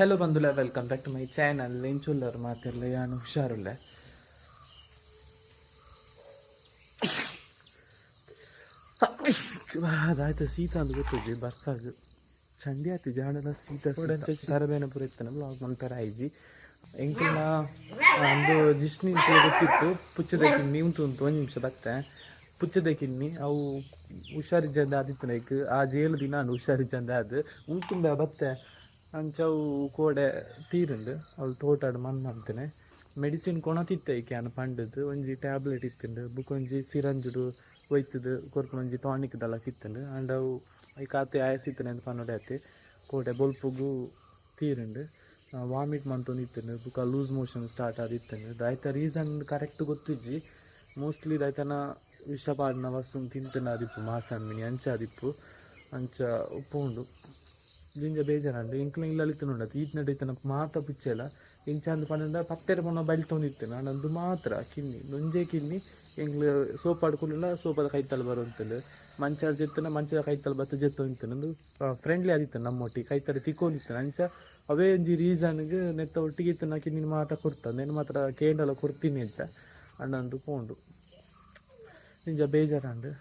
Hello ಬಂಧುಲೆ, welcome back to my channel. ಎಂಚುಲ್ಲರ್ ಮಾತಿರ್ಲ? ಯಾನು ಹುಷಾರುಲ್ಲೆ. ಅದಾಯ್ತು, ಶೀತ ಅಂದ್ ಗೊತ್ತಿಜ್ಜಿ. ಬರ್ಸಾಗ ಚಂಡಿ ಆತಿ ಜಾಣಲ ಶೀತ ತರಬೇನ ಪೂರ ಇತ್ತನ ಬ್ಲಾಗ್ ಮನ್ಪೆರ ಆಯ್ಜಿ ಎಂಕಲ್ನ. ಒಂದು ಜಿಷ್ಣಿ ಗೊತ್ತಿತ್ತು, ಪುಚ್ಚದ ಕಿನ್ನಿ ಉಂಟು ಉಂಟು. ಒಂದು ನಿಮಿಷ ಬತ್ತೆ. ಪುಚ್ಚದ ಕಿನ್ನಿ ಅವು ಹುಷಾರಿಜ್ಜಂದೆ ಆದಿತ್ತು. ಲೈಕ್ ಆ ಜೇಲು ದಿನ ಹುಷಾರಿಜ್ಜಂದೆ ಅದು ಉಂತುಂಬೆ ಬತ್ತೆ. ಅಂಚ ಅವು ಕೋಡೆ ತೀರುಂಡು. ಅವ್ಳು ತೋಟಡ್ ಮಣ್ಣು ಅಂತೇನೆ ಮೆಡಿಸಿನ್ ಕೊಣತಿತ್ತೆ. ಐಕೆ ಯಾನ್ ಪಂಡದು ಒಂಜಿ ಟ್ಯಾಬ್ಲೆಟ್ ಇತ್ತುಂಡು, ಬುಕ್ಕ ಒಂಜಿ ಸಿರಂಜುಡು ಒಯ್ತುದು ಕೊರ್ಪುನ ಒಂಜಿ ಟಾನಿಕ್ ದಲ ಇತ್ತುಂಡು. ಆಂಡ ಅವು ಐಕ್ ಆತೆ ಆಯಸ್ ಇತ್ತುಂಡು ಅಂತ ಪನ್ನೊಡೆ ಆತೆ. ಕೋಡೆ ಬೊಲ್ಪುಗು ತೀರುಂಡು. ವಾಮಿಟ್ ಮಂತೊಂದು ಇತ್ತುಂಡು, ಬುಕ್ಕ ಲೂಸ್ ಮೋಷನ್ ಸ್ಟಾರ್ಟ್ ಆದಿತ್ತುಂಡು. ದಾಯ್ತ ರೀಸನ್ ಕರೆಕ್ಟ್ ಗೊತ್ತಿಜ್ಜಿ. ಮೋಸ್ಟ್ಲಿ ದಾಯ್ತನ ವಿಷ ಪಾಡಿನ ವಸ್ತು ತಿಂತಂಡು ಆದಿಪ್ಪು, ಮಾಸನ್ಮಿನಿ ಅಂಚ ಆದಿಪ್ಪು. ಅಂಚ ಉಪ್ಪುಂಡು, ಜಿಂಜ ಬೇಜಾರಂಡು. ಎಂಕ್ಲ ಇಲ್ಲಲ್ಲಿ ಇತ್ತುಂಡು ಈತ್ನಡ್ ಇತ್ತನ ಮಾತ ಪುಚ್ಚೆಲ. ಇಂಚ ಅಂದ್ ಪಂಡ ಪತ್ತೆರೆ ಪೊನ್ನ ಬಲಿತೊಂದಿತ್ತು. ಆಂಡ ಮಾತ್ರ ಕಿನ್ನಿ, ಒಂಜೇ ಕಿನ್ನಿ. ಎಂಕ್ಲು ಸೋಪಾಡ್ ಕುಲ್ಲುಂಡ ಸೋಪಾದ ಕೈತಲ್ ಬರೊಂತುಂಡು. ಮಂಚ ಜೆತ್ತುಂಡ ಮಂಚದ ಕೈತಲ್ ಬತ್ತು ಜೆತ್ತೊಂದಿತ್ತು. ಫ್ರೆಂಡ್ಲಿ ಆದಿತ್ತು, ನಮ್ಮೊಟ್ಟಿಗೆ ಕೈತಲ್ ತಿಕ್ಕೊಂದಿತ್ತು. ಅಂಚ ಅವೇ ಒಂಜಿ ರೀಸನ್ಗ್ ನೆತ್ತ ಒಟ್ಟಿಗೆ ಇತ್ತು ಕಿನ್ನಿನ ಮಾತ ಕೊಡ್ತ ನೆನ್ ಮಾತ್ರ ಕೇಂಡಲ ಕೊಡ್ತೀನಿ ಅಂಚ ಅಣ್ಣಂದು ಪೋಂಡು. ನಿಜ ಬೇಜಾರಂಡು.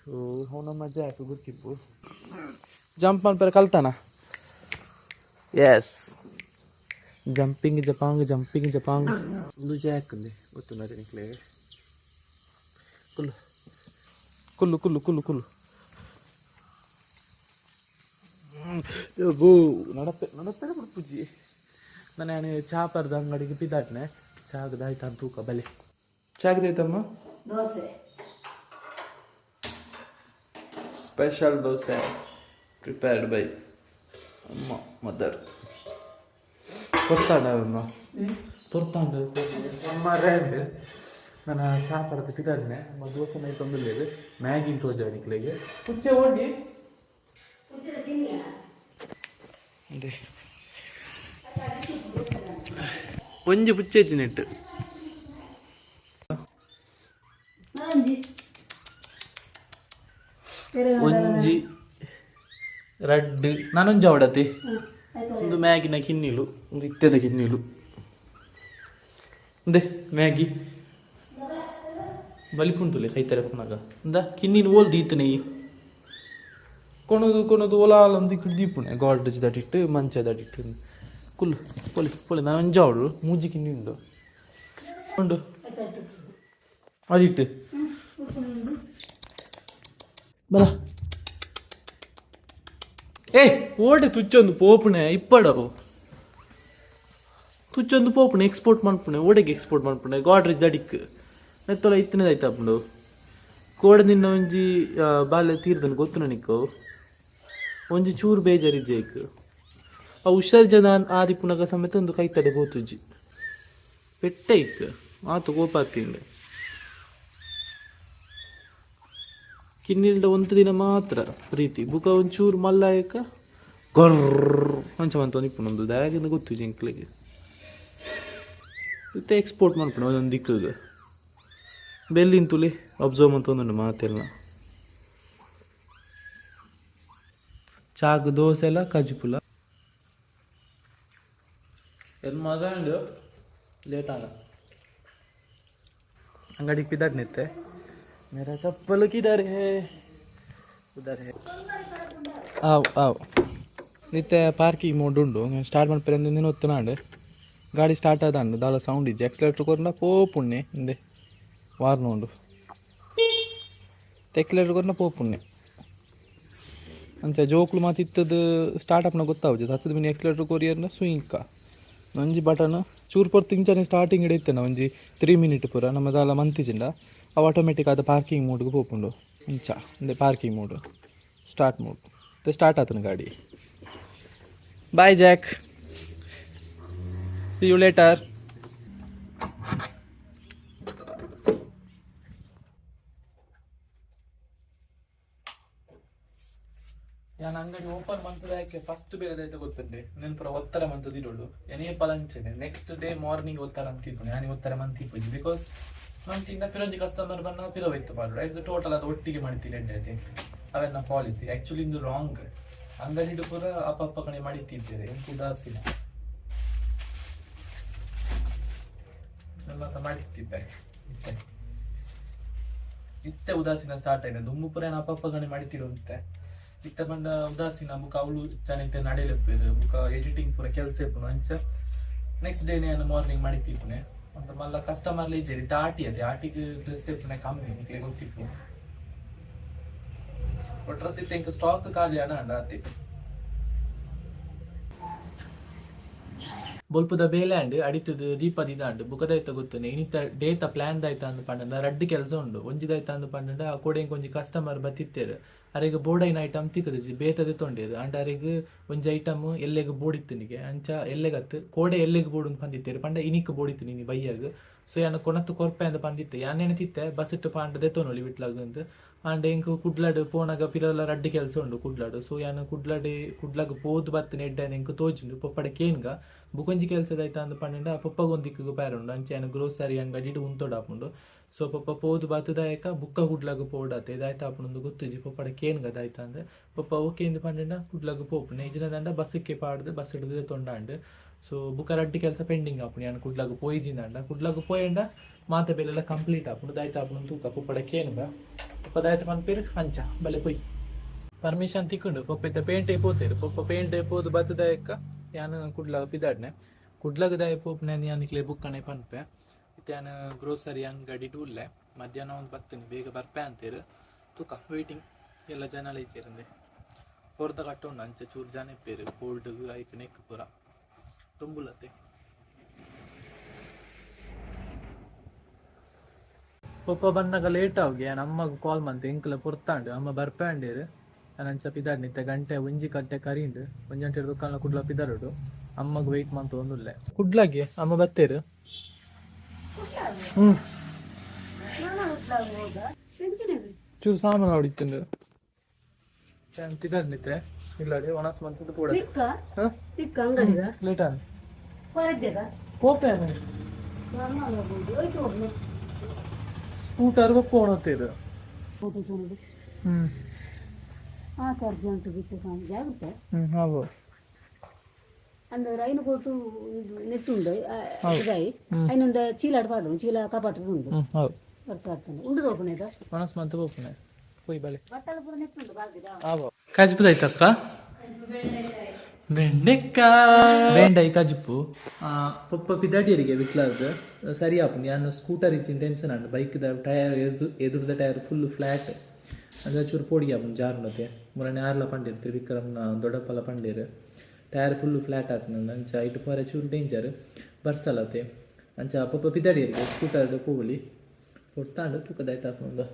ಸೊ ಅವು ನಮ್ಮ ಜಾಕ್ ಗುರ್ತಿಪ್ಪು. ಜಂಪ್ ಮನ್ಪೆರೆ ಕಲ್ತಾನ. ಎಸ್, ಜಂಪಿಂಗ್ ಜಪಾಂಗ್, ಜಂಪಿಂಗ್ ಜಪಾಂಗ್. ಒಂದು ಜಾಕ್ ఉంది, ಗೊತ್ತುಂಡ ನಿಕ್ಲೆ? ಕುಲ್ಲು ಕುಲ್ಲು ಕುಲ್ಲು ಕುಲ್ಲು ಕುಲ್ಲು. ಬೂ ನಡಪೆ ನಡಪೆ ಪುಜ್ಜಿ. ನಾನು ಚಾ ಪರ್ದ ಅಂಗಡಿಗೆ ಪಿದಾಟ್ನೆ. ಚಾಗದ ಆಯ್ತು ಅಂತ ತೂಕ ಬಲೆ. ಚಾಗದೈತಮ್ಮ. ದೋಸೆ. ಸ್ಪೆಷಲ್ ದೋಸೆ ಪ್ರಿಪೇರ್ಡ್ ಬೈ ಅಮ್ಮ, ಮದರ್. ಕೊರ್ತಾಂಡ ಅಮ್ಮ, ಪೊರ್ತಾಂಡ ಅಮ್ಮ. ರ್ಯಾಂಡ್ ನನ್ನ ಚಾ ಪರತ ಪಿದಾಡ್ನೆ. ಅಮ್ಮ ದೋಸೆ ಮೈ ತೊಂದಿಲ್ಲ. ಮ್ಯಾಗಿನ್ ತೋಜ ನಿಕ್ಲೆಗೆ. ಪುಚ್ಚೆ ಓಡಿ ಅದೇ ಒಂಜಿ ಪುಚ್ಚೆ ನೆಟ್ಟು. ಒಂಜಿ. ಒಂಜಿ, ರಡ್ಡ್, ನಾನೊಂಜಿ ಅವಡತಿ. ಒಂದು ಮ್ಯಾಗಿನ ಕಿನ್ನಿಲು, ಒಂದು ಇತ್ತೆದ ಕಿನ್ನಿಲು. ಒಂದೇ ಮ್ಯಾಗಿ ಬಲಿಪುಂಟುಲೆ ಕೈತಾರೆ ಪುನಗ. ಇಂದ ಕಿನ್ನಿನ ಓಲ್ ದೀತನೆ. ಕೊನದು ಕೊನದು ಒಲಾಲ ಒಂದು ಇಕ್ಕಡೆ ದೀಪುಣೆ. ಗಾಡ್ರೇಜ್ ದಟಿಟ್ಟು, ಮಂಚ ದಟಿಟ್ಟು. ಕುಲ್ಲು ಪೊಲಿ ಪೊಲಿ. ನಾನು ಒಂಜಿ ಅವಳು ಮೂಜಿ ಕಿನ್ನಿ ಉಂಡು ಉಂಡು ಅದಿಟ್ಟು ಬಲ. ಏ ಓಡೆ ತುಚ್ಚೊಂದು ಪೋಪುಣೆ ಇಪ್ಪಡವು. ತುಚ್ಚೊಂದು ಪೋಪುಣೆ, ಎಕ್ಸ್ಪೋರ್ಟ್ ಮನ್ಪುಣೆ. ಓಡೆಗೆ ಎಕ್ಸ್ಪೋರ್ಟ್ ಮನ್ಪುಣೆ? ಗಾಡ್ರೇಜ್ ದಡಿಕ್ ನೆತ್ತೊಲ ಇತ್ತನೇದಾಯ್ತು. ಕೋಡೆ ನಿನ್ನ ಒಂಜಿ ಬಾಲೆ ತೀರ್ದನು ಗೊತ್ತು ನಿಕ್ಕು. ಒಂಜಿ ಚೂರು ಬೇಜಾರಿಜ್ಜೆ. ಆ ಹುಷಾರ್ ಜನ ಆದಿಪ್ಪುನಗ ಸಮೇತ ಒಂದು ಕೈತಡೆ ಪೋತುಜ್ಜಿ. ಪೆಟ್ಟೆ ಇಕ್ ಆತು ಕೋಪಾತಿಂಡೆ. ಕಿನ್ನಿಲ್ಡ ಒಂದು ದಿನ ಮಾತ್ರ ಪ್ರೀತಿ. ಬುಕ ಒಂಚೂರು ಮಲ್ಲಾಯಕ ಗೊರ್ರ್ ಅಂಚ ಮಂತ ಇಪ್ಪುನೊಂದು ದಾಗಿಂದ ಗೊತ್ತು ಎಂಕ್ಲೆಗ್. ಇತ್ತೆ ಎಕ್ಸ್ಪೋರ್ಟ್ ಮನ್ಪುಂಡು ಒಂದೊಂದು ದಿಕ್ಕಗ್. ಬೆಲ್ಲಿನ್ ತುಲಿ ಅಬ್ಸರ್ವ್ ಮಂತೊಂದುಂಡು ಮಾತೆಲ್ಲ. ಚಾಕ್ ದೋಸೆ ಎಲ್ಲ ಕಜಿಪುಲ ಎನ್ ಮಜಾ ಉಂಡು. ಲೇಟ್ ಆಗ ಅಂಗಡಿಗೆ ಪಿದಾಡ್ನಿತ್ತೆ. मेरा चप्पल किधर है? उधर है. ಆವ್ ಆವ್. ನಿತ್ತೆ ಪಾರ್ಕಿಂಗ್ ಮೋಡ್ ಉಂಡು. ಸ್ಟಾರ್ಟ್ ಮನ್ಪೆರೆ ನಿನ್ನ ಹೊತ್ತನಾಂಡ್. ಗಾಡಿ ಸ್ಟಾರ್ಟ್ ಆದಂಡು, ದಾಲ ಸೌಂಡ್ ಇಜ್ಜಿ. ಎಕ್ಸಲೇಟರ್ ಕೊರ್ಂಡ ಪೋಪುಣ್ಣೆ. ಹಿಂದೆ ವಾರ್ನ ಉಂಡು. ಎಕ್ಸಲೇಟರ್ ಕೊರ್ಂಡ ಪೋಪುಣ್ಣೆ. ಅಂಚ ಜೋಕುಲು ಮಾತ ಇತ್ತದ ಸ್ಟಾರ್ಟ್ ಅಪ್ನ ಗೊತ್ತಾವುಜಿ. ಹತ್ತದ ಮಿನಿ ಎಕ್ಸಲೇಟರ್ ಕೊರಿಯರ್ನ ಸುಯಿಂಕ ಒಂಜಿ ಬಟನ್. ಚೂರು ಪೊರ್ತು ಇಂಚನೆ ಸ್ಟಾರ್ಟಿಂಗ್ ಇಡೈತೆ. ಒಂಜಿ 3 ಮಿನಿಟ್ ಪೂರ ನಮ್ಮ ದಾಲ ಮಂತಿಜಿಂಡ ಅವು ಆಟೋಮೆಟಿಕ್ ಆದ ಪಾರ್ಕಿಂಗ್ ಮೋಡ್ಗೆ ಪೋಪುಂಡು. ಇಂಚ ಇಂದೆ parking mode, start mode. Start ಆತನ ಗಾಡಿ. Bye Jack, see you later. ಯಾನ್ ಅಂಗಡಿ ಓಪನ್ ಮಂತದ ಯಾಕೆ ಫಸ್ಟ್ ಬೇರೆ ಗೊತ್ತುಂಡೆ. ನೆನ್ಪುರ ಒತ್ತರ ಮಂತದ ಇರೋಡು ಎನೇ ಪಲಂಚನೆ. ನೆಕ್ಸ್ಟ್ ಡೇ ಮಾರ್ನಿಂಗ್ ಒತ್ತರ ಅಂತಿಪ್ಪುಂಡು. ಯಾನಿ ಒತ್ತರ ಮಂತಿಪ್ಪುಜಿ, because ಮಂತಿಂದ ಪಿರೊಂಜಿ ಕಸ್ಟಮರ್ ಬನ್ನ ಪಿರ ಇತ್ತು ಪಾಡು. ರೈಟ್, ಟೋಟಲ್ ಅದು ಒಟ್ಟಿಗೆ ಮಾಡ್ತೀನಿ ಎಡ್ಡೆ ಐತೆ. ಅವೆಲ್ಲ ಪಾಲಿಸಿ ಆಕ್ಚುಲಿ ಇಂದು ರಾಂಗ್. ಅಂಗಡಿಡು ಪೂರ ಅಪ್ಪ ಕಣೆ ಮಡಿತಿದ್ದೇವೆ. ಎಂಕು ಉದಾಸೀನ. ಮಾತ ಮಾಡಿಸ್ತಿದ್ದೆ. ಇತ್ತೆ ಇತ್ತೆ ಉದಾಸೀನ ಸ್ಟಾರ್ಟ್ ಆಯ್ತು. ದುಂಬು ಪೂರ ಅಪ್ಪಪ್ಪ ಗಣೆ ಮಾಡಿತಿಡುಂತೆ. ಇತ್ತೆ ಪಂಡ ಉದಾಸೀನ ಬುಕ್ಕ ಅವಳು ಚನಿತೆ ನಡೆಯಲೆಪ್ಪೇರು ಬುಕ್ಕ ಎಡಿಟಿಂಗ್ ಪೂರ ಕೆಲಸ ಇಪ್ಪುನು. ಅಂಚ ನೆಕ್ಸ್ಟ್ ಡೇ ನಾನು ಮಾರ್ನಿಂಗ್ ಮಾಡಿತಿಪ್ಪುನೆ ಅಂತ. ಮಲ್ಲ ಕಸ್ಟಮರ್ ಇಜ್ಜೆರಿ. ಆಟಿ ಅದೇ ಆಟಿಗೆ ಡ್ರೆಸ್ ತೆಪ್ಪುನೆ ಕಮ್ಮಿ, ನಿಕ್ಲೆ ಗೊತ್ತಿಪ್ಪು. ಡ್ರೆಸ್ ಇತ್ತೆ ಇಂಕ ಸ್ಟಾಕ್ ಖಾಲಿ ಅಣ ಅತಿ. ಬೊಲ್ಪುದ ಬೇಲೆ ಅಂಡ್ ಅಡಿತದ ದೀಪ ದಿದಾಂಡ್. ಬುಕದಾಯ್ತ ಗೊತ್ತುನೆ ಇನಿತ ಡೇತ ಪ್ಲಾನ್ ದಾಯ್ತ ಅಂದ್ ಪಂಡ ರಡ್ಡ್ ಕೆಲಸ ಉಂಡು. ಒಂಜಿದಾಯ್ತ ಅಂದ್ ಪಂಡ ಕೋಡೆಂಗ್ ಒಂಜಿ ಕಸ್ಟಮರ್ ಬತ್ತಿತ್ತೇರು. ಅರೆಗ್ ಬೋಡೈನ ಐಟಮ್ ತಿಕ್ಕದಿಜಿ, ಬೇತದೆ ತೊಂಡೇರು. ಅಂಡ ಅರೆಗ್ ಒಂಜಿ ಐಟಮ್ ಎಲ್ಲೆಗ್ ಬೋಡಿತ್ತನಿಗೆ. ಅಂಚ ಎಲ್ಲೆಗತ್ತು ಕೋಡೆ ಎಲ್ಲೆಗ್ ಬೋಡು ಪಂದಿತ್ತೇರು ಪಂಡ ಇನಿಕ್ ಬೋಡಿತ್ತು ನೀನಿ ಬಯ್ಯಾಗ. ಸೊ ಯಾನ್ ಕೊನತ್ತು ಕೊರ್ಪೆ ಅಂದ್ ಪಂದಿತ್ತೆ. ಯಾನ್ ನೆನತಿತ್ತೆ ಬಸ್ಸಿಟ್ಟು ಪಾಂಡ ದೆತ್ತೊನೊಲಿ ವಿಟ್ಲಾಗ. ಆಂಡ ಎಂಕ್ ಕುಡ್ಲಡ್ ಪೋನಗ ಪಿರಲ ರಡ್ಡ್ ಕೆಲಸ ಉಂಡು ಕುಡ್ಲಡ್. ಸೊ ಯಾನ್ ಕುಡ್ಲಡ್ ಕುಡ್ಲಗ್ ಪೋದು ಬತ್ತಿನ ಎಡ್ಡೆ ಎಂಕ್ ತೋಜುಂಡು. ಪೊಪ್ಪಡ ಕೇನ್ಗ. ಬುಕೊಂಜಿ ಕೆಲಸದಾಯ್ತ ಅಂದ್ ಪಂಡ ಪೊಪ್ಪಗ್ ಒಂದಿಕ್ಕ್ ಪೇರ ಉಂಡು. ಅಂಚ ಯಾನ್ ಗ್ರೋಸರಿ ಅಂಗಡಿಡ್ ಉಂತೊಡಾಪುಂಡು. ಸೊ ಪೊಪ್ಪ ಪೋದು ಬತ್ತದಾಯಕ ಬುಕ್ಕ ಕುಡ್ಲಗ್ ಪೋಡಾತೆ. ದಾಯ್ತ ಆಪುಂಡು ಗೊತ್ತುಜಿ. ಪೊಪ್ಪಡ ಕೇನ್ಗ ದಾಯ್ತ ಅಂದ್. ಪೊಪ್ಪ ಓಕೆ ಇಂದ್ ಪಂಡ ಕುಡ್ಲಗ್ ಪೋಪುನೆ. ಇಜ್ಜಿಂಡ ಬಸ್ಸಿಗೆ ಪಾಡ್ದು ಬಸ್ ಹಿಡಿದು ತೊಂಡಾಂಡ್. ಸೊ ಬುಕ್ಕ ರಡ್ಡ್ ಕೆಲಸ ಪೆಂಡಿಂಗ್ ಆಪುಂಡು ಯಾನ್ ಕುಡ್ಲಗ್ ಪೋಯಿಜಿಂದಾಂಡ. ಕುಡ್ಲಗ್ ಪೋಯಂಡ ಮಾತ ಬೇಲೆಲ ಕಂಪ್ಲೀಟ್ ಆಪುಂಡು. ದಾಯ್ತ ಆಪುಂಡು ತೂಕ. ಪೊಪ್ಪಡ ಕೇನ್ಗ. ಪೊಪ್ಪ ದಾಯ್ತ ಪನ್ಪೇರು ಅಂಚ ಬಲೆ ಪೋಯ್. ಪರ್ಮಿಷನ್ ತಿಕ್ಕುಂಡು. ಪೊಪ್ಪ ಇತ್ತ ಪೇಂಟೆ ಪೋತೇರು. ಪೊಪ್ಪ ಪೇಂಟೆ ಪೋದು ಬತ್ತದಾಯಕ ಯಾನ್ ಕುಡ್ಲ ಪಿದಾಡ್ನೆ. ಕುಡ್ಲಗ್ ದಾಯ ಪೋಪುನೆ ಯಾನ್ ನಿಕ್ಲೆ ಬುಕ್ಕನೆ ಪನ್ಪೆ. ಇತ್ತೆ ಯಾನ್ ಗ್ರೋಸರಿ ಅಂಗಡಿ ಉಲ್ಲೆ. ಮಧ್ಯಾಹ್ನ ಒಂದು ಬತ್ತೇನೆ, ಬೇಗ ಬರ್ಪೆ ಅಂತೀರು. ತೂಕ ವೇಟಿಂಗ್. ಎಲ್ಲ ಜನಲ ಇಜ್ಜೆರಂದೆ ಹೊರ್ದ ಕಟ್ಟುಂಡು. ಅಂಚ ಚೂರು ಜನ ಇಪ್ಪೇರು. ಕೋಲ್ಡ್ ಐಕ್ ನೆಕ್ ಪೂರ ತುಂಬುಲತ್ತೆ. ಪೊಪ್ಪ ಬನ್ನಗ ಲೇಟ್ ಆವ್ಗೆ. ಯಾನ್ ಅಮ್ಮಗ್ ಕಾಲ್ ಮಂತೆ. ಎಂಕಲ ಪೊರ್ತಾಂಡು ಅಮ್ಮ ಬರ್ಪೆ ಅಂಡೇರು. ಯಾನ್ ಅಂಚ ಪಿದಾಡ್ನೆ. ಇತ್ತೆ ಗಂಟೆ ಒಂಜಿ ಗಂಟೆ ಕರೀಂಡು. ಒಂಜಿ ಗಂಟೆ ದುಕಾನ್ಲ ಕುಡ್ಲ ಪಿದಾರೋಡು. ಅಮ್ಮಗ್ ವೆಯ್ಟ್ ಮಂತೊಂದುಲ್ಲೆ. ಕುಡ್ಲಾಗೆ ಅಮ್ಮ ಬತ್ತೇರು. ಚೂರು ಸಾಮಾನು ಹೊಡಿತುಂಡು. ಪಿದಾಡ್ನಿತ್ತೆ ಇಲ್ಲಡೆ ಒಣಸ್ ಮಂತದ್ದು ಪೂಡ. ಲೇಟ್ ಆನ್ ಪೋಪೆ ಸ್ಕೂಟರ್ ಪೋಣತ್ತೇರು. ಅರ್ಜೆಂಟ್ ಬಿಟ್ಟು ಜಾಗ್ರತೆ. ಹೌದು. ಅಂದ್ರೆ ಐನು ಕೊಟ್ಟು ನೆಟ್ಟುಂಡು ಇದಾಯಿ ಐನೊಂದು ಚೀಲ ಪಾಡು ಚೀಲ ಕಪಾಟ ಉಂಡು. ಹೌದು. ವರ್ಷ ಆಗ್ತಾನೆ ಉಂಡು ತೋಪುನೆ. ಒಣಸ್ ಮಂತ ಪೋಪುನೆ. ಪೋಯ್ ಬಲೆ. ಬಟ್ಟಲು ಪೂರ ನೆಟ್ಟುಂಡು ಬಾಲ್ದಿರ. ಕಜ್ಬುದಾಯ್ತಕ್ಕ ಬೆಂಡೆಕಾಯಿ ಬೆಂಡೈ ಕಜ್ಪು. ಪೊಪ್ಪ ಪಿದಾಡಿಯರಿಗೆ ವಿಟ್ಲಾರ್ದು ಸರಿ ಆಪುಂಡು. ಯಾನ್ ಸ್ಕೂಟರ್ ಇಚ್ಚಿನ ಟೆನ್ಷನ್ ಆಂಡ್. ಬೈಕ್ದ ಟೈರ್ ಎದುರು ಎದುರುದ ಟೈರ್ ಫುಲ್ ಫ್ಲಾಟ್. ಅಂದ್ರೆ ಚೂರು ಪೋಡಿಗೆ ಆಪುಂಡು ಜಾರುಂಡತೆ. ಮೊನ್ನೆ ಆರ್ಲ ಪಂಡೇರು, ತ್ರಿವಿಕ್ರಮ್ನ ದೊಡ್ಡಪ್ಪಲ ಪಂಡೇರು, ಟೈರ್ ಫುಲ್ ಫ್ಲಾಟ್ ಆತುಂಡು. ಅಂಚ ಇಟ್ಟು ಪೋರೆ ಚೂರು ಡೇಂಜರ್ ಬರ್ಸಲತೆ. ಅಂಚ ಪೊಪ್ಪ ಪಿದಾಡಿಯರಿಗೆ ಸ್ಕೂಟರ್ ಪೋವಲಿ. ಪೊರ್ತಾಂಡು ತೂಕದಾಯ್ತು ಆಪುಂಡು.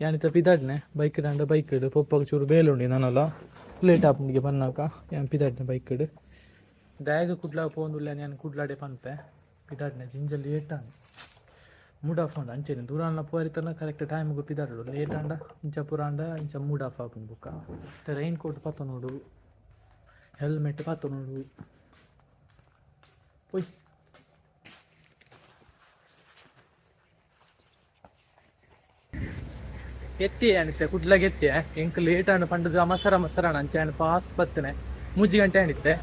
ಯಾನಿತ ಪಿದಾಡ್ನೆ ಬೈಕ್ ದಾಂಡ. ಬೈಕ್ ಪೊಪ್ಪಗ್ ಚೂರು ಬೇಲುಂಡಿ ನಾನಲ್ಲ ಲೇಟ್ ಆಪುಂಡಿಗೆ ಬನ್ನಾಕ. ಯಾನ್ ಪಿದಾಡ್ನೆ ಬೈಕ್ ದಾಯಗ ಕುಡ್ಲ ಪೋಂದುಲ್ಲ. ಯಾನ್ ಕುಡ್ಲಾಡೆ ಪನ್ಪೆ. ಪಿದಾಡ್ನೆ. ಜಿಂಜ ಲೇಟ್ ಆಂಡ್. ಮೂಡ್ ಆಫ್ ಆಂಡ್. ಅಂಚೆನೆ ದೂರಾಂಡ ಪೋರಿತನ ಕರೆಕ್ಟ್ ಟೈಮ್ಗೆ ಪಿದಾಡೋಡು. ಲೇಟ್ ಆಂಡ ಇಂಚ ಪೂರ ಆಂಡ ಇಂಚ ಮೂಡ್ ಆಫ್ ಆಪುಂಡು. ಬುಕ್ಕ ರೈನ್ ಕೋಟ್ ಪತ್ತೊನೋಡು, ಹೆಲ್ಮೆಟ್ ಪತ್ತೊನೋಡು. ಪೋಯ್ ಎತ್ತಿ ಅನಿತ್ತೆ ಕುಡ್ಲಾಗ ಎತ್ತಿ. ಎಂಕ್ ಲೇಟ್ ಆಂಡ್ ಪಂಡದು ಅಮಸರ ಅಮಸರ. ಅಂಚ ಫಾಸ್ಟ್ ಬತ್ತನೆ. 3 ಗಂಟೆ ಆಂಡಿತ್ತೆ.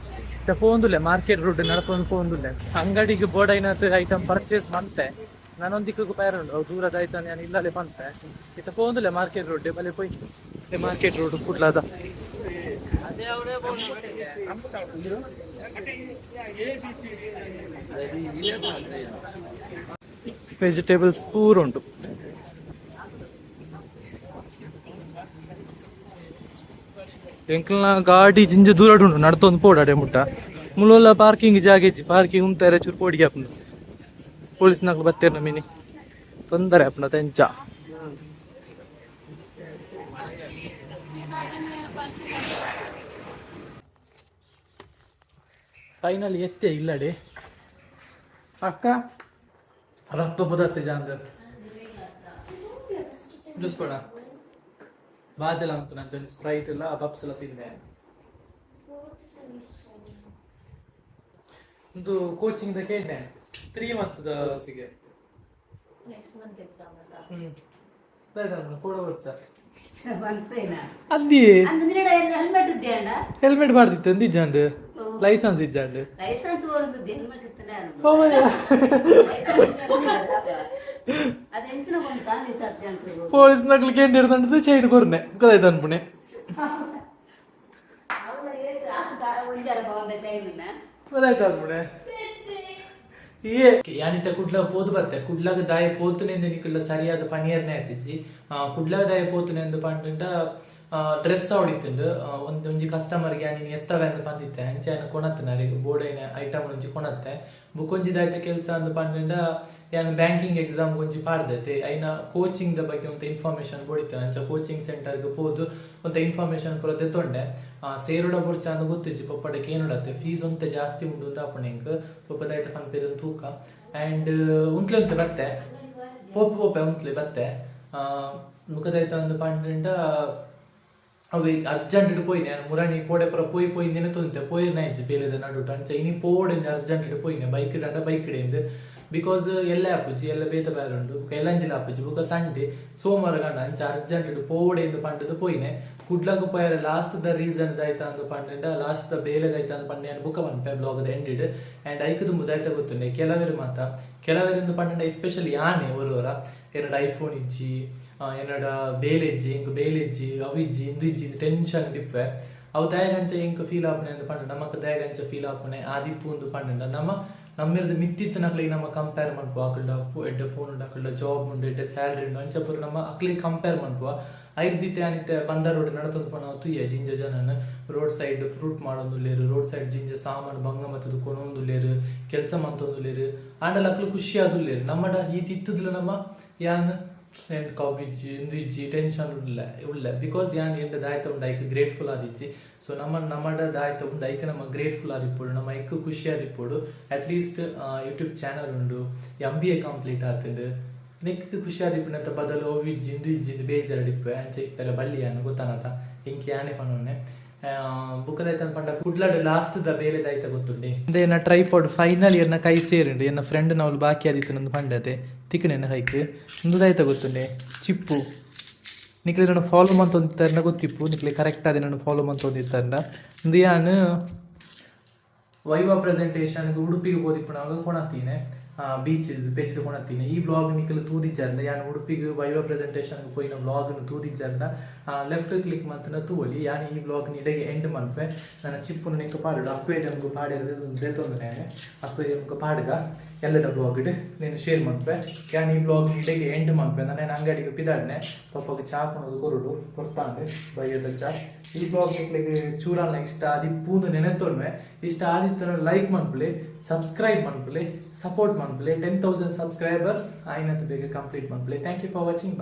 ಇತ್ತೆ ಪೋಂದುಲ್ಲೆ ಮಾರ್ಕೆಟ್ ರೋಡ್ ನಡತೊಂದು ಪೋಂದುಲ್ಲೆ. ಅಂಗಡಿಗೆ ಬೋರ್ಡೈನತ್ ಐಟಮ್ ಪರ್ಚೇಸ್ ಮಂತೆ. ನಾನೊಂದಿಕ್ಕು ಪೇರ ಉಂಡು. ಅವು ದೂರದ ಐಟಮ್ ನಾನು ಇಲ್ಲಲೆ ಪಂತೆ. ಇತ್ತೆ ಪೋಂದುಲ್ಲೆ ಮಾರ್ಕೆಟ್ ರೋಡ್ ಬಲೆ ಪೋಯ್. ಮಾರ್ಕೆಟ್ ರೋಡ್ ಕುಡ್ಲಾದ ವೆಜಿಟೇಬಲ್ಸ್ ಪೂರ ಉಂಟು. ಎಂಕಲ್ನ ಗಾಡಿ ಜಿಂಜ ದೂರ ಉಂಟು, ನಡ್ತೊಂದು ಪೋಡಾಡೆ ಮುಟ್ಟ. ಮುಲೋಲ ಪಾರ್ಕಿಂಗ್ ಜಾಗ ಇಜ್ಜಿ. ಪಾರ್ಕಿಂಗ್ ಉಂತಾರೆ ಚೂರು ಪೋಡಿಗೆ ಆಪುಂಡು. ಪೊಲೀಸ್ನಕ್ಲು ಬತ್ತೇರ್ ಮಿನಿ ತೊಂದರೆ ಆಪುಂಡು ತೆಂಚ. ಫೈನಲ್ ಎತ್ತೆ ಇಲ್ಲಡೆ. ಅಕ್ಕ ರಪ್ಪ ಬುದತ್ತೆ ಜಾಂದ ಜ್ಯೂಸ್ ಕೊಡ. ಬಾಜಲ ಅಂತ ನಾನು ಸ್ಪ್ರೈಟ್ ಎಲ್ಲ ಪಪ್ಸ್ ಎಲ್ಲ ತಿಂದೆ. ಒಂದು ಕೋಚಿಂಗ್ the ಕೇಳಿದೆ 3 ಮಂತ್ the ಸಿಗೆ. ನೆಕ್ಸ್ಟ್ ಮಂತ್ ಎಕ್ಸಾಮ್ ಅಲ್ಲ. ಕೋಡ ವರ್ಷ ಅಂದಿ. ಹೆಲ್ಮೆಟ್ ಇದ್ದೆ ಅಣ್ಣ. ಹೆಲ್ಮೆಟ್ ಬಾರ್ದಿತ್ತು ಅಂದಿಜ್ಜಾಂಡ್. ಲೈಸೆನ್ಸ್ ಇಜ್ಜಾಂಡ್. ಲೈಸೆನ್ಸ್. ಹೆಲ್ಮೆಟ್ ಇತ್ತನೇ. ಅದು ಎಂಚಿನ ಬಂತ ನೀತ ಅರ್ಜೆಂಟ್. ಪೊಲೀಸ್ ನಕ್ಲು ಕೇಂದ್ರ ಚೈನ್ ಕೊರ್ನೆ ಗೊತ್ತಾಯ್ತು ಅನ್ಪುಣೆ. ಅವಳ ಒಂಜಾರ ಬಂದ ಚೈನ್. ಗೊತ್ತಾಯ್ತು ಅನ್ಪುಣೆ. ಏ ಯಾನಿತ ಕುಡ್ಲ ಪೋದು ಬತ್ತೆ. ಕುಡ್ಲಾಗ ದಾಯ ಪೋತುನೆಂದು ನಿಕುಲ್ಲ ಸರಿಯಾದ ಪನಿಯರ್ನೇ ಆತಿಜಿ. ಕುಡ್ಲಾಗ ದಾಯ ಪೋತುನೆಂದು ಪಂಡ ಡ್ರೆಸ್ ಅವಡಿತ್ತುಂಡು. ಒಂದು ಒಂಜಿ ಕಸ್ಟಮರ್ಗೆ ಯಾನಿನ್ ಎತ್ತವೆ ಅಂದ್ ಪಂದಿತ್ತೆ. ಅಂಚೆ ಯಾನ್ ಕೊಣತ್ತಿನ ಬೋರ್ಡ್ ಐಟಮ್ ಒಂಜಿ ಕೊಣತ್ತೆ. ಬುಕ್ಕೊಂಜಿ ದಾಯ್ತ ಕೆಲಸ ಅಂದ್ ಪಂಡ ಯಾನ್ ಬ್ಯಾಂಕಿಂಗ್ ಎಕ್ಸಾಮ್ ಒಂಜಿ ಪಾಡ್ದೈತೆ. ಐನ ಕೋಚಿಂಗ್ ದ ಬಗ್ಗೆ ಒಂತ ಇನ್ಫಾರ್ಮೇಶನ್ ಬೋಡಿತ್ತು. ಅಂಚ ಕೋಚಿಂಗ್ ಸೆಂಟರ್ಗೆ ಪೋದು ಒಂತ ಇನ್ಫಾರ್ಮೇಶನ್ ಪೂರ ದೆತ್ತೊಂಡೆ. ಸೇರೋಡ ಬೊರ್ಚ ಅಂದ್ ಗೊತ್ತಿಜ್ಜಿ. ಪೊಪ್ಪಡ ಕೇನೋಡತ್ತೆ. ಫೀಸ್ ಒಂತೆ ಜಾಸ್ತಿ ಉಂಡು ಅಂತ ಆಪುಂಡು ಎಂಕ್. ಪೊಪ್ಪ ದಾಯ್ತ ಪನ್ಪೇರ್ ತೂಕ. ಆ್ಯಂಡ್ ಉಂತ್ಲೆ ಉಂತ್ಲೆ ಬತ್ತೆ, ಪೋಪೆ ಪೋಪೆ ಉಂತ್ಲೆ ಬತ್ತೆ. ಮುಖದಾಯ್ತ ಅಂದ್ ಪಂಡ ಅವು ಅರ್ಜೆಂಟ್ ಪೋಯಿನೆ ಯಾನ್. ಮುರಾನಿ ಕೋಡೆ ಪೂರ ಪೋಯಿ ಪೋಯಿ ನೆನೆತೊಂತೆ. ಪೋಯಿರ್ನ ಇಜ್ಜಿ ಬೇಲೆದ ನಡುಟು. ಅಂಚ ಇನಿ ಪೋವೊಡೆಂದು ಅರ್ಜೆಂಟ್ ಪೋಯಿನೆ. ಬೈಕ್ ಡಂಡ ಬೈಕ್ ಇಂದು because ಎಲ್ಲ ಆಪುಜಿ, ಎಲ್ಲ ಬೇತೆ ಬೇರೆ ಉಂಡು. ಬೊಕ ಎಲ್ಲಂಜಿಲ ಆಪುಜಿ. ಬೊಕ ಸಂಡೆ, ಸೋಮವಾರ ಗಂಡ. ಅಂಚ ಅರ್ಜೆಂಟ್ ಪೋವೊಡೆಂದು ಪಂಡದು ಪೋಯಿನೆ. ಕುಡ್ಲಗ ಪೋಯರೆ ಲಾಸ್ಟ್ ದ ರೀಸನ್ ದಾಯ್ತ ಅಂದ್ ಪಂಡ, ಲಾಸ್ಟ್ ದ ಬೇಲೆ ದಾಯ್ತ ಅಂದ್ ಪಂಡ ಯಾನ್ ಬುಕ ಪನ್ಪೆ ಬ್ಲಾಗ್ ದ ಎಂಡಿಡ್. ಅಂಡ್ ಐಕ್ ದುಂಬು ದಾಯ್ತ ಗೊತ್ತುಂಡೆ, ಕೆಲವರು ಮಾತ ಕೆಲವರಿಂದ ಪಂಡ, ಎಸ್ಪೆಷಲಿ ಯಾನೆ ಒರೋರ ಎನ್ನಡ ಐಫೋನ್ ಇಜ್ಜಿ, ಎನ್ನಡ ಬೇಲೆ ಇಜ್ಜಿ, ಎಂಕ್ ಬೇಲೆ ಇಜ್ಜಿ, ಅವು ಇಜ್ಜಿ, ಇಂದು ಇಜ್ಜಿ, ಟೆನ್ಷನ್ ಡಿಪ್ಪೆ. ಅವು ದಾಯಗಂಚ ಎಂಕ್ ಫೀಲ್ ಆಪುನೆ ಅಂದ್ ಪಂಡ, ನಮಕ್ ದಾಯಗಂಚ ಫೀಲ್ ಆಪುನೆ ಆದಿಪ್ಪು ಅಂದ್ ಪಂಡ, ನಮ್ಮ ನಮ್ಮಿರ್ದ ಮಿತ್ತಿತ್ತಿನಕ್ಲೆಗ್ ನಮ್ಮ ಕಂಪೇರ್ ಮನ್ಪುವ. ಅಕಲ್ಡ ಎಡ್ಡೆ ಫೋನ್ ಉಂಡು, ಅಕಲ್ಡ ಜಾಬ್ ಉಂಡು, ಎಡ್ಡೆ ಸ್ಯಾಲ್ರಿ ಉಂಡು, ಅಂಚ ಪೂರ ನಮ್ಮ ಅಕ್ಲೆಗ್ ಕಂಪೇರ್ ಮನ್ಪುವ. ಐರ್ದಿತ್ತೆ ಯಾನಿತ್ತೆ ಬಂದರ್ ರೋಡ್ ನಡತೊಂದು ಪೋನ ತೂಯ ಜಿಂಜ ಜನನ್ ರೋಡ್ ಸೈಡ್ ಫ್ರೂಟ್ ಮಾಡೊಂದುಲ್ಲೆರ್, ರೋಡ್ ಸೈಡ್ ಜಿಂಜ ಸಾಮಾನು ಬಂಗ ಮತ್ತದು ಕೊನೊಂದುಲ್ಲೆರ್, ಕೆಲಸ ಮಂತೊಂದುಲ್ಲೆರ್. ಆಂಡಲ ಅಕ್ಲು ಖುಷಿ ಆದುಲ್ಲೆರ್. ನಮ್ಮಡ ಈ ತಿತ್ತುದ್ಲ ನಮ್ಮ ಯಾನ್ ಎಂಡ್ ಕಾವಿಜ್ಜಿ, ಇಂದು ಇಜ್ಜಿ, ಟೆನ್ಷನ್ ಉಲ್ಲ ಉಲ್ಲ. Because ಯಾನ್ ಎಂಡ ದಾಯ್ತ ಉಂಡು ಐಕ್ ಗ್ರೇಟ್ಫುಲ್ ಆದಿಜ್ಜಿ. ಸೊ ನಮ್ಮ ನಮ್ಮಡ ದಾಯ್ತ ಉಂಡು ಐಕ್ ನಮ್ಮ ಗ್ರೇಟ್ಫುಲ್ ಆದಿಪ್ಪೊಡು, ನಮ್ಮ ಐಕ್ ಖುಷಿ ಆದಿಪ್ಪೊಡು. ಅಟ್ಲೀಸ್ಟ್ ಯೂಟ್ಯೂಬ್ ಚಾನಲ್ ಉಂಡು, ಎಂ.ಬಿ.ಎ ಕಂಪ್ಲೀಟ್ ಆತುಂಡು, ನೆಕ್ ಖುಷಿ ಆದಿಪ್ಪುನಂತ ಬದಲು ಅವು ಇಜ್ಜಿ, ಇಂದು ಇಜ್ಜಿ ಇಂದು ಬೇಜಾರು ಇಪ್ಪೆ. ಅಂಚ ಇಪ್ಪೆಲ್ಲ ಬಲ್ಲಿ ಯಾನು ಗೊತ್ತಾನತ ಎಂಕ್ ಯಾನೆ ಪನೊನ್ನೆ. ಬುಕ್ಕದಾಯ್ತ ಪಂಡ ಕುಡ್ಲಡ್ ಲಾಸ್ಟ್ ದ ಬೇಲೆದಾಯ್ತ ಗೊತ್ತುಂಡೆ. ಎನ್ನ ಟ್ರೈಪಾಡ್ ಫೈನಲ್ ಎನ್ನ ಕೈ ಸೇರಿಂಡು. ಎನ್ನ ಫ್ರೆಂಡ್ ನವಲು ಬಾಕಿ ಆದಿತ್ತು ನಂದು ಪಂಡತೆ, ತಿಕ್ಕಣೆ ಎನ್ನ ಕೈಕ್. ಇಂದುದಾಯ್ತ ಗೊತ್ತುಂಡೆ, ಚಿಪ್ಪು. ನಿಕ್ಲೆ ನನ್ನ ಫಾಲೋ ಮಂತೊಂದಿತ್ತಾರನ ಗೊತ್ತಿಪ್ಪು. ನಿಕ್ಲೆ ಕರೆಕ್ಟ್ ಆದ ನನ್ನ ಫಾಲೋ ಮಂತೊಂದಿತ್ತಾರನ. ಇಂದು ಯಾನ್ ವೈವಾ ಪ್ರೆಸೆಂಟೇಷನ್ಗೆ ಉಡುಪಿಗೆ ಪೋದಿಪ್ಪುನಗ ಕೊಣತ್ತೀನಿ, ಬೀಚ್ ಪೇಜಿದ ಕೊಣತ್ತೀನಿ. ಈ ಬ್ಲಾಗ್ ನಿಕಲ್ ತೂದಿಜ್ಜಾರ್ಡ, ಯಾನ್ ಉಡುಪಿಗೆ ವೈವಾ ಪ್ರೆಸೆಂಟೇಷನ್ ಪೋಯಿನ ಬ್ಲಾಗ್ ತೂದಿಜ್ಜಾರ್ಡ ಲೆಫ್ಟ್ ಕ್ಲಿಕ್ ಮಂತನ ತೂವೊಲಿ. ಯಾನ್ ಈ ಬ್ಲಾಗ್ ಇಡೆಗೆ ಎಂಡ್ ಮನ್ಪೆ. ನನ್ನ ಚಿಪ್ಪುನು ನಿಕ್ಕ ಪಾಡುಡು ಅಕ್ವೇರಿಯಂಗೆ ಪಾಡಿರೋದು ದೇತೊಂದು. ನೇನೆ ಅಕ್ವೇರಿಯಂಗೆ ಪಾಡುಗ ಎಲ್ಲದ ಬ್ಲಾಗ್ ನೀನು ಶೇರ್ ಮನ್ಪೆ. ಯಾನ್ ಈ ಬ್ಲಾಗ್ ಇಡೆಗೆ ಎಂಡ್ ಮನ್ಪೆ. ನಾನು ಅಂಗಡಿಗೆ ಪಿದಾಡ್ನೆ. ಪಪ್ಪಗೆ ಚಾ ಕೊನೋದು ಕೊರಡು ಕೊರ್ತಾಂಡೆ ಬಯ್ಯದ ಚಾ. ಈ ಬ್ಲಾಗ್ ನಿಕ್ಲೆಗ್ ಚೂರಾಲ್ನ ಇಷ್ಟ ಆದಿಪ್ಪೂಂದು ನೆನೆತೊನ್ವೆ. ಇಷ್ಟ ಆದಿತ್ತನ ಲೈಕ್ ಮನ್ಪುಲೆ, ಸಬ್ಸ್ಕ್ರೈಬ್ ಮನ್ಪುಲೆ, ಸಪೋರ್ಟ್ ಮನ್ಪುಲೆ. 10,000 ಸಬ್ಸ್ಕ್ರೈಬರ್ ಆಯ್ನತ್ ಬೇಗ complete ಮನ್ಪುಲೆ. Thank you for watching.